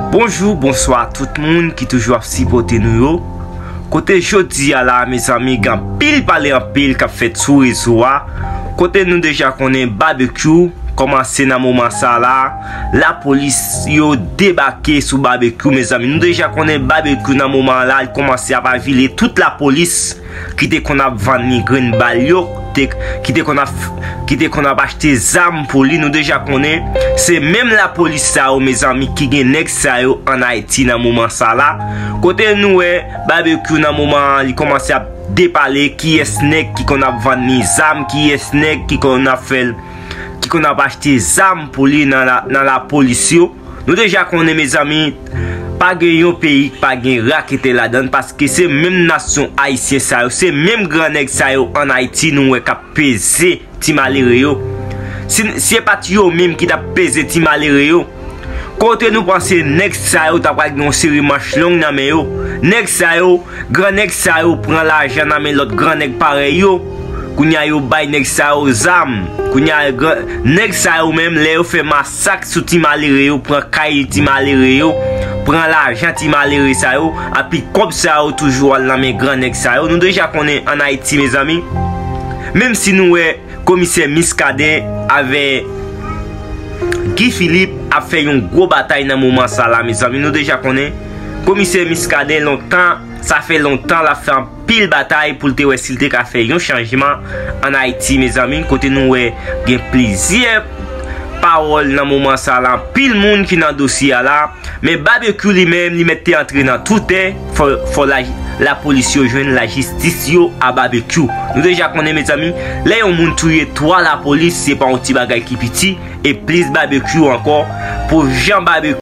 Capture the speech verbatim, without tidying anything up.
Bonjou, bonswa tout moun ki toujou ap sipòte nou yo. Kote jodi a la, mezanmi, gen anpil pale anpil k ap fèt sou rezo a. Kote nou deja konnen Babekyou kòmanse nan moman sa la, lapolis yo debake sou Babekyou, mezanmi. Nou deja konnen Babekyou nan moman la, li kòmanse ap avile tout lapolis ki te konn ap vann li grenn bal yo, te, ki te konn ap, ki te konn ap achte zam pou li. Nou deja konnen se menm lapolis sa yo, mezanmi, ki gen nèg sa yo ann Ayiti nan moman sa la. Kote nou wè Babekyou nan moman an, li kòmanse ap depale kiyès nèg ki konn ap vann li zam, kiyès nèg ki konn ap fè l, ki konn ap achte zam pou li nan la, nan lapolis yo. Nou deja konnen, mezanmi, pa gen yon peyi k pa gen raketè ladan l, paske se menm nasyon ayisyen sa yo, se menm gran nèg sa yo ann Ayiti nou wè k ap peze ti malere yo. Si, si se pa t yo menm ki t ap peze ti malere yo, kote nou panse nèg sa yo ta pral gen yon seri manch long nan men yo? Nèg sa yo, gran nèg sa yo pran lajan nan men lòt gran nèg parèy yo. Kounye a yo bay nèg sa yo zam. Kounye a gran, nèg sa yo menm, lè yo fè masak sou ti malere yo, pran kay ti malere yo, pran lajan ti malere sa yo, epi kòb sa yo toujou al nan men gran nèg sa yo. Nou deja konnen ann Ayiti, mezanmi, menm si nou wè komisè Muscadin avè Guy Philippe ap fè yon gwo batay nan moman sa la, mezanmi. Nou deja konnen komisè Muscadin lontan, sa fè lontan l ap fè anpil batay pou l te wè si l te ka fè yon chanjman ann Ayiti, mezanmi. Kote nou wè gen plizyè pawòl nan moman sa la, anpil moun ki nan dosye a la. Men Babekyou li menm, li mèt te antre nan tou tè, fò, fò la, lapolis yo jwenn lajistis yo a Babekyou. Nou deja konnen, mezanmi, lè yon moun touye twa lapolis, se pa yon ti bagay ki piti, e plis Babekyou ankò, pou jan Babekyou